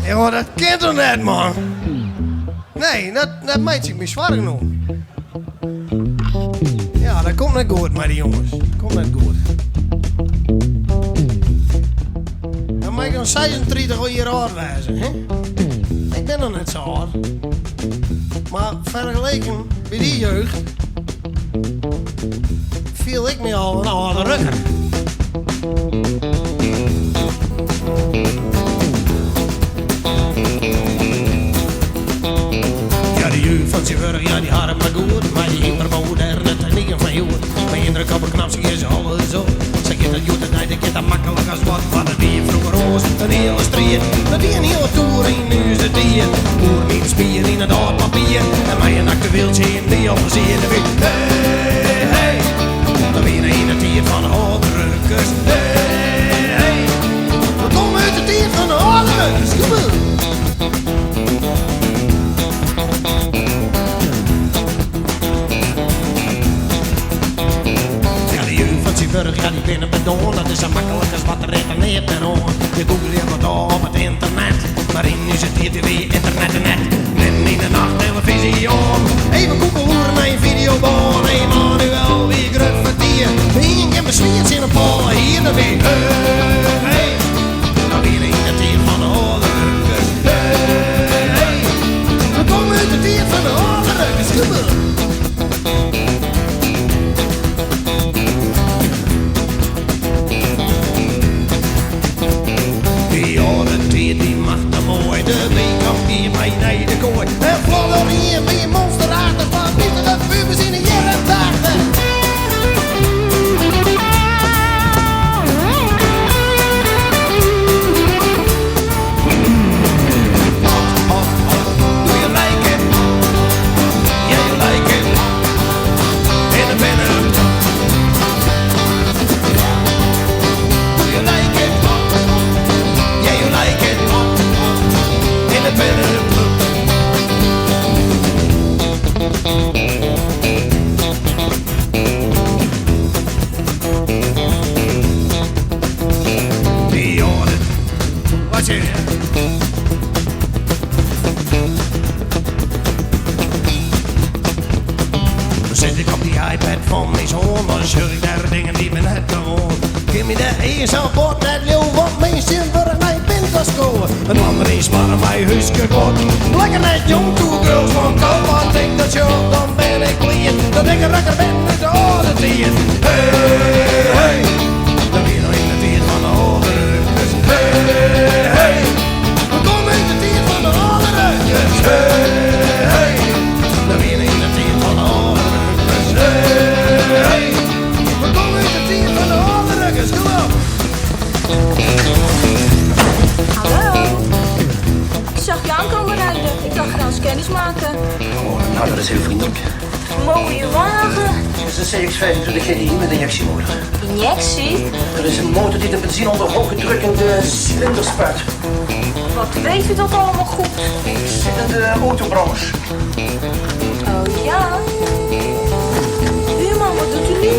Jonge, dat kin toch net, man? Nee, dat, dat meitsje ik my soargen om. Ja, dat komt net goed mei de jonges. Komt net goed. Dan mei ik dan 36 jier âld wêze, hè? Ik bin noch net sa âld. Mar fergeleken by dy jeugd fiel ik my al in âlde rukker. Ja, de jeugd fan tsjintwurdich, ja, dy hat it mar goed. Mei dy hypermoderne techniken fan hjoed. Mei in druk op in knopke is alles op. Sa giet dat hjoed-de-dei, dat giet dat maklik as wat. Mar dat wie froeger oars, in hiele striid. Dat wie in hiele toer yn ús tiid. Oeren yn it spier yn it âld papier. En mei in aktewieltsje yn dy al plezier. Dat wie hey, hey. Dat wie yn de tiid fan de âlde rukkers. Hey, hey. We komme út de tiid fan de âlde rukkers. Kom op. Ja, de jeugd fan tsjintwurdich, ja, dy binne bedoarn. Dat is sa maklik as wat, der is der neat mear oan. Je googleje wat ôf op it ynternet, mar yn ús tiid wie ynternet der net. Midden yn de nacht telefyzje oan, even koekeloere nei in fideobân. Emanuel wie grut fertier, ien gjin beswier tsjin in pôle hier. Dat wie hey, hey, dat wie yn de tiid fan de âlde rukkers. Hey, hey, we komme út de tiid fan de âlde rukkers. Kom op. Dy âlde tiid wie machtich moai, de B-kant gie mei nei de koai. En Flodder ien wie monsterachtich, fan 50 pubers yn de jierren 80. Hot, hot, hot, do you like it? Yeah, you like it. In de binnen. Do you like it? Yeah, you like it. In de binnen. Die âlde. Wat zeg je? Dan sit ik op dy iPad fan myn soan, dan sjoch ik dêr dingen dy't my net gewoan. Kin my de earst al bot net leauwe, wat minsken tsjintwurdich nei binnen skowe. In ander yn sparre mei húskeguod. Lekker net jong, two girls, one cup. As ik dat sjoch, dan bin ik bliid dat ik in rukker bin út de âlde tiid. Hey, hey, dat wie noch yn de tiid fan de âlde rukkers. Hey, hey, we komme út de tiid fan de âlde rukkers. Hey, hey, dat wie yn de tiid fan de âlde rukkers. Hey, hey, we komme út de tiid fan de âlde rukkers. Kom op. Hallo. Ik zag je aankomen rijden. Ik dacht, ga eens kennis maken. Oh, nou, dat is heel vriendelijk. Mooie wagen. Het is een CX-25 GTI met injectiemotor. Injectie? Dat is een motor die de benzine onder hoge druk in de cilinder spuit. Wat weet u dat allemaal goed? Ik zit in de autobranche. Oh ja? Buurman, wat doet u nu?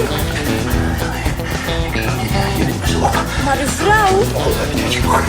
Je wint me zo op. Maar de vrouw? Oh, we hebben tijd genoeg.